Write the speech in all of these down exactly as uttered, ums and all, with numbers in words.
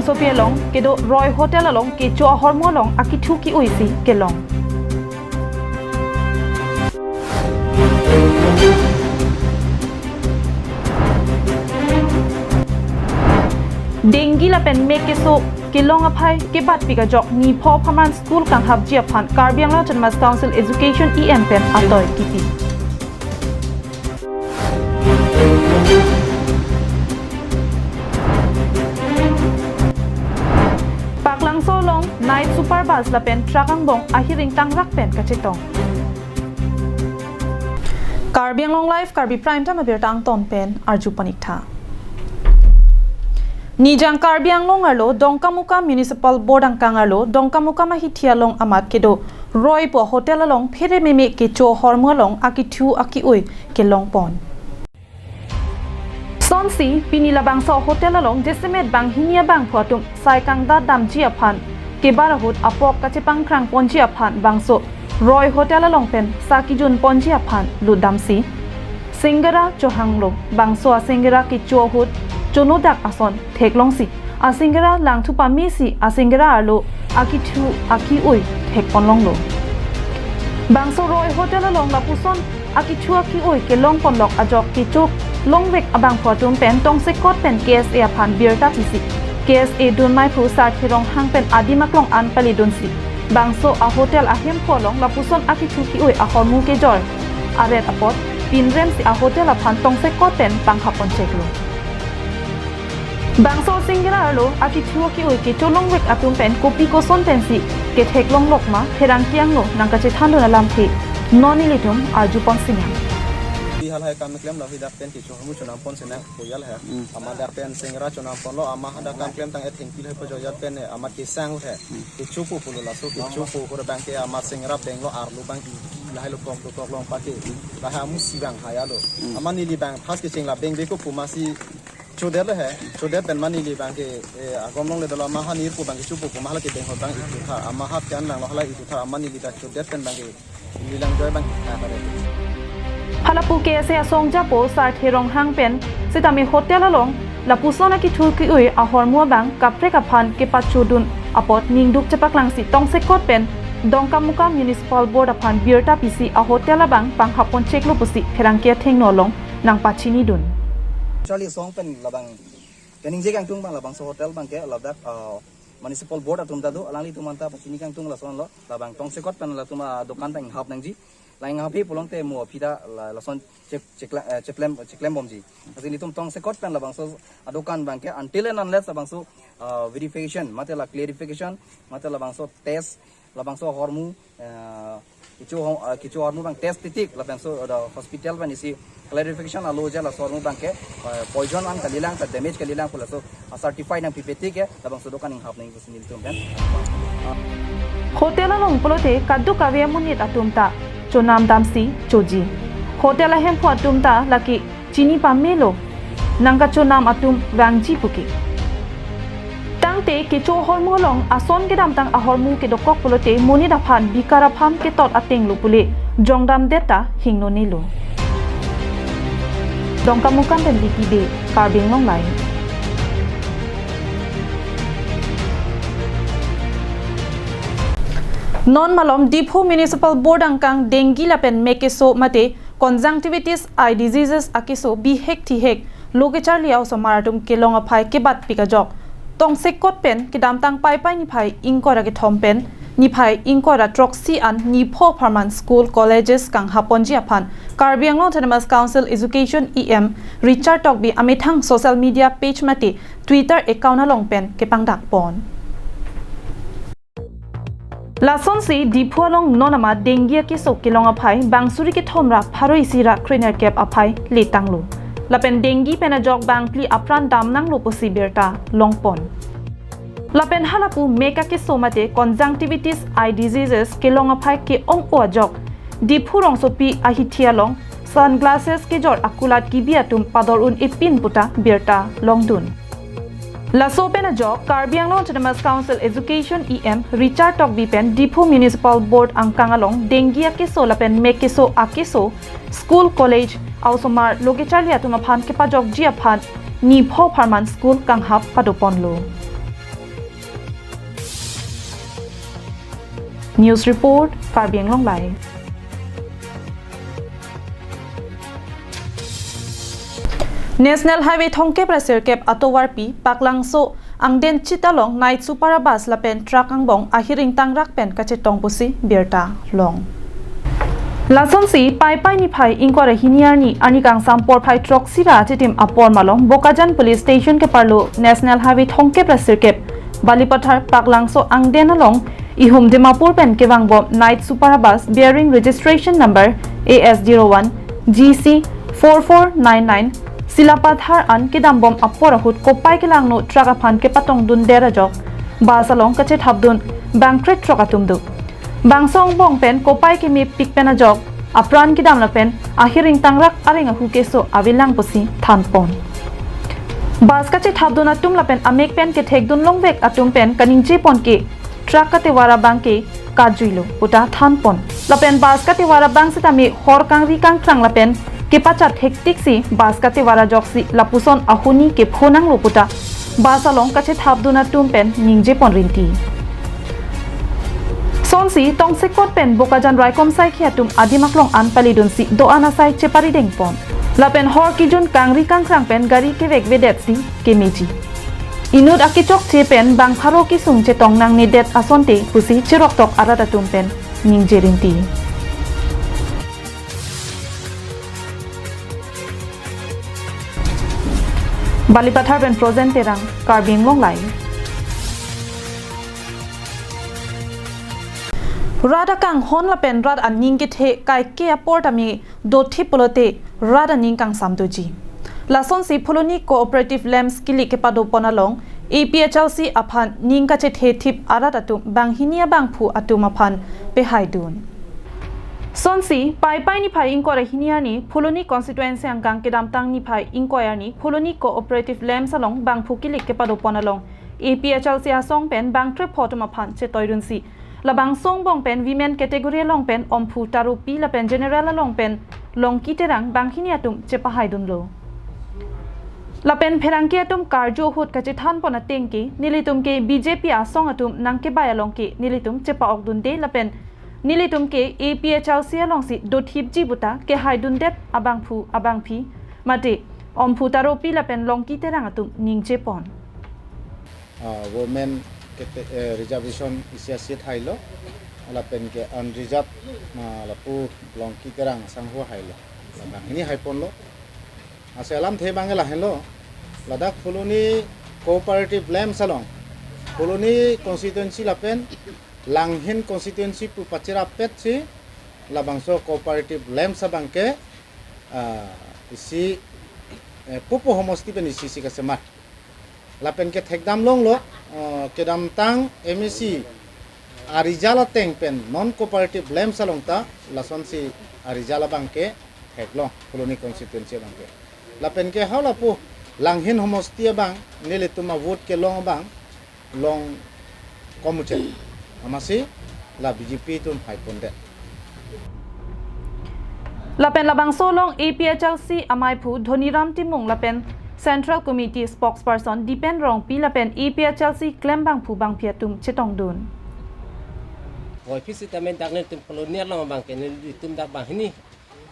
Sopi along kedo Roy Hotel along kecho ahormu along akithu ke-oi si kelong. Dengue lapen mek keso kelong aphai kebatpik ajok nipho apharman school kanghapji aphan Karbi Anglong Autonomous Council Education E M pen atoi kipi. Paklangso along night super bus lapen truck angbong ahiring tangrak pen kachetong. Karbi Anglong Live, Karbi Prime Time abirta angton pen arju pon-ik tha. Nijang Karbi Anglong arlo Dongkamukam Municipal Board angkang arlo Dongkamukam ahithi along amat kedo Roy pu hotel along phere meme kecho ahormu along akithu ake-oi kelong pon. Sonsi pini labangso hotel along jasemet banghini abangphu atum sai kangdat damji aphan kebar ahut apok kachepangkrang ponji aphan bangso Roy Hotel along pen sa kijun ponji aphan lutdamsi singara chohanglo. Bangso asingara kecho ahut chonodak ason theklongsi asingara langthu pamesi asingara arlo akithu ake-oi thek ponlonglo. Bangso Roy Hotel along lapuson akithu ake-oi kelong ponlok ajok kecho longvek abangphu atum pen tongsekot pen K S A aphan birta pisi K S A dunmai phu Sarthe Ronghang pen adim aklong an pali dunsi bangso a hotel ahemphu along lapuson akithu ke-oi ahormu kejor aret apot pinremsi a hotel aphan tongsekot pen panghap poncheklo. Bangso asingara arlo akithu ke-oi kecho longvek atum pen kopi koson pensi ketheklonglok ma pherangke angno nangkachethandun alamthe non ilitum arju pon sinang. Di halahai kam keklem lahai dak pen kecho ahormu chonam pon sinang koyal ha. Hmm. Amat dak pen singara chonam ponlo, amat hadak kam klem tang ethengpi lahai pajok ajat pen ne amat kesang ha. Hmm. Kecho pu pulo laso kecho pu hur abangke amat singara benglo arlo bang i lahai lo kok lo kok long pake. Lahai amusi bang haya lo. Hmm. Amat neli bang phas kecheng la bengbe ko pu masi chodet lo ha. Chodet pen amat neli abangke, eh, agom longle dolo amat ha nirpo abangke chopo pu amat hala kebeng hot abang itu tha. Amat ha pian langlo hala itu tha. Amat neli dak chodet pen abangke neli lang joi abang kita kare. Halapu K S A asong japo Sarthe Ronghang pen sitame hotel along lapuson akithu ke-oi ahormu abang kaprek aphan kepachodun apot ningduk chepaklangsi tongsekot pen Dongkamukam Municipal Board aphan birta pisi a hotel abang panghap poncheklo pusi pherangke athengno along nangpachinidun. Charlie song pen labang keningje kangtung abang labangso hotel abangke ladak, ah, Municipal Board atum ta do, alanglitum anta pachini kangtung lason lo, labang tongsekot pen latum adokan ta inghap nangji. La inghapji pulote mo aphi ta la, lason chek, chekla, eh, cheklem, cheklem bomji. Lasi nelitum tongsekot pen labangso adokan abangke until and unless labangso, ah, verification, mate la clarification, mate labangso test, labangso ahormu, eh, kecho ho-, eh, kecho ahormu abang test titik, labangso, eh, hospital pen isi clarification alo je laso ahormu abangke, eh, poison an kalilang, ka damage kalilang pu laso, ah, certify nangpipe tik ke, labangso dokan inghap nangji pusi nelitum pen. Hotel along pulote kadokave amonit atum ta chonam damsi choji. Hotel ahemphu atum ta lake chini pamelo nangkachonam atum vangji puke. Tangte kecho ahormu along ason kedamtang ahormu kedokok pulote monit aphan bikar apham ketot ateng lo pule jongdamdet ta hingnonelo. Dongkamukam pen Vicky Bey, Karbi Anglong Live. Non malom Diphu Municipal Board angkang dengue lapen mek keso mate conjunctivitis eye diseases akeso bihek thihek loh kecharli a-osomar atum kelong aphai kebatpik ajok tongsekot pen kedamtang Paipai niphai ingkoi ra kethom pen niphai ingkoi ra throksi an nipho apharman school colleges kanghap ponji aphan Karbi Anglong Autonomous Council Education E M Richard Tokbi amethang social media page mate Twitter account along pen kepangdak pon. Lasonsi Diphu along non amat dengue akeso kelong aphai bang suri kethom ra pharo isi ra krenerkep aphai letanglo. Lapen dengue pen ajok bangphli apran damnanglo pusi birta longpon. Lapen halapu mek akeso mate conjunctivitis eye diseases kelong aphai ke-ong-o ajok Diphu rongsopi ahithi along sunglasses kejor akulat kebi atum pador un-epin puta birta longdun. Laso pen ajok Karbi Anglong Autonomous Council Education E M Richard Tokbi pen Diphu Municipal Board angkang along dengue akeso lapen mek keso akeso school college a-osomar loh kecharli atum aphan kepajokji aphan nipho apharman school kanghap padoponlo. News report, Karbi Anglong Live. National Highway thomkep ra sirkep atovarpi Paklangso angden chit along night super bus lapen truck angbong ahiring tangrak pen kachetong pusi birta long. Lasonsi Paipai niphai ingkoi ra hini arni, arni kangsam porphai throksi ra achitim apor malom Bokajan Police Station keparlo National Highway thomkep ra sirkep Balipathar Paklangso angden along ihum Dimapur pen kevangbom night super bus bearing registration number A S zero one G C four four nine nine Silapathar an kedambom apor ahut kopai kelangno truck aphan kepatongdundet ajok bus along kachethapdun bangkret throk atum do. Bangso angbong pen kopai kemepik pen ajok apran kedam lapen ahiring tangrak areng ahu keso avelang pusi thanpon. Bus kachethapdun atum lapen amek pen kethekdun longvek atum pen kaningjepon ke truck katevar abang ke kajuilo puta thanpon. Lapen bus katevar abang sitame hor kangri kangkrang lapen kepachat hektik si bus katevar ajoksi lapuson ahuni kepho nanglo puta bus along kachethapdun atum pen ningjepon rinti. Sonsi tongsekot pen Bokajan raikom saikhi atum adim aklong an palidunsi do-an asai cheparidengpon. Lapen hor kijun kangri kangkrang pen gari kevekvedet si kemeji. Inut akechokche pen bang pharo kesung chetong nangnedet asonte pusi cheroktok arat atum pen ningje rinti. Balipathar pen Frozen Terang, Karbi Anglong Live. Rat akanghon lapen rat aning kethe kaike apor tame dothip pulote rat aning kangsam doji. Lasonsi Phuloni Cooperative Lamps kilik kepadopon along A P H L C aphan ning kachethe thip arat atum banghini abangphu atum aphan pehaidun. Sonsi Paipai niphai ingkoi ra hini arni Phuloni constituency angkang kedamtang niphai ingkoi arni Phuloni Cooperative Lamps along bangphu kilik kepadopon along A P H L C asong pen bangkrepho atum aphan chetoidunsi labangso angbong pen women category along pen Omphu Taropi lapen general along pen Longki Terang banghini atum chepahaidunlo. Lapen pherangke atum karju ahut kachethanpon ateng ke nelitum ke B J P asong atum nangkebai along ke nelitum chepa-okdunde lapen nelitum ke A P H L C alongsi dothipji puta kehaidundet abangphu abangphi mate Omphu Taropi lapen Longki Terang atum ningjepon. Ah, women kete, eh, reservation isi asit hailo, lapen ke unreserved, ah, lapu Longki Terang asangho hailo, ladak hini haiponlo. Ase alamthe abang lahenlo, ladak Phuloni Cooperative Lamps along, Phuloni constituency lapen Langhin constituency pu pachirapet si labangso Cooperative Lamps abang ke, ah, isi, eh, pupu homosti pen isi isi kasemar. Lapen ke thekdam longlo, eh, kedamtang M A C a-result ateng pen non cooperative lamps along ta lasonsi a-result abang ke theklong Phuloni constituency abang ke. Lapen ke halapu Langhin homosti abang nelitum a-vote kelong abang long komuchen. Amatsi la B J P atum haipondet. Lapen labangso along A P H L C amaiphu Dhoniram Timung lapen Central Committee spokesperson Dipen Rongpi lapen A P H L C klem bangphu bangphi atum chetongdun. Voiphit sitame dak nelitum Phuloni along abang ke nelitum dak banghini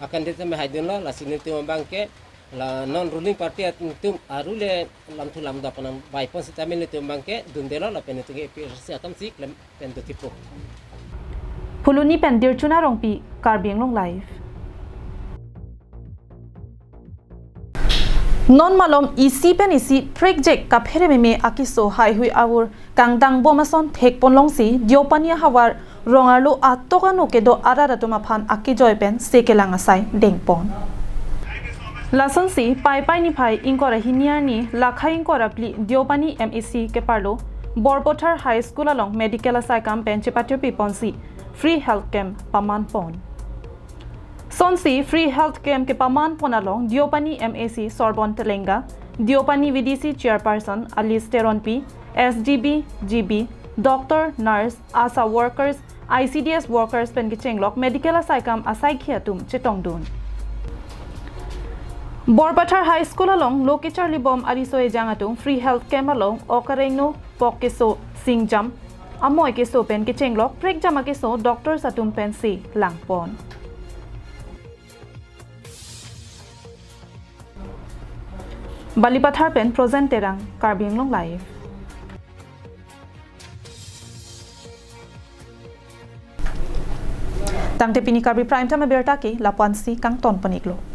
akan de tame haidunlo, lasi nelitum abang ke la non ruling party atum arule lamthu lamda panang baipon sitame nelitum abang ke dundelo lapen nelitum ke A P H L C atum si klem pen dothippo. Phuloni pen Dirchuna Rongpi, Karbi Anglong Live. Non malom isi pen isi prekjek kaphere meme akeso haihui avur kangdangbom ason thekpon longsi Deopani ahavar rong arlo atok ano kedo arat atum aphan akejoi pen sekelang asai dengpon. Lasonsi Paipai niphai ingkoi ra hini arni Lakhai ingkoi ra phli Deopani M A C keparlo Borpathar High School along medical asai kam pen chepatirpi ponsi free health camp paman pon. Sonsi free health camp kepaman pon along Deopani M A C Sorbon Telenga, Deopani V D C chairperson Alice Teronpi, S G B, G B, doctor, nurse, ASHA workers, I C D S workers pen kechenglok medical asai kam asaikhi atum chetongdun. Borpathar High School along lo kecharlibom ariso ejang atum free health camp along ok arengno, pok keso, singjam, Amoi keso pen kechenglok prekjam akeso doctors atum pensi langpon. Balipathar pen Projen Terang, Karbi Anglong Live. Tangte pini Karbi Prime Time abirta ke lapu-ansi kangton pon-iklo.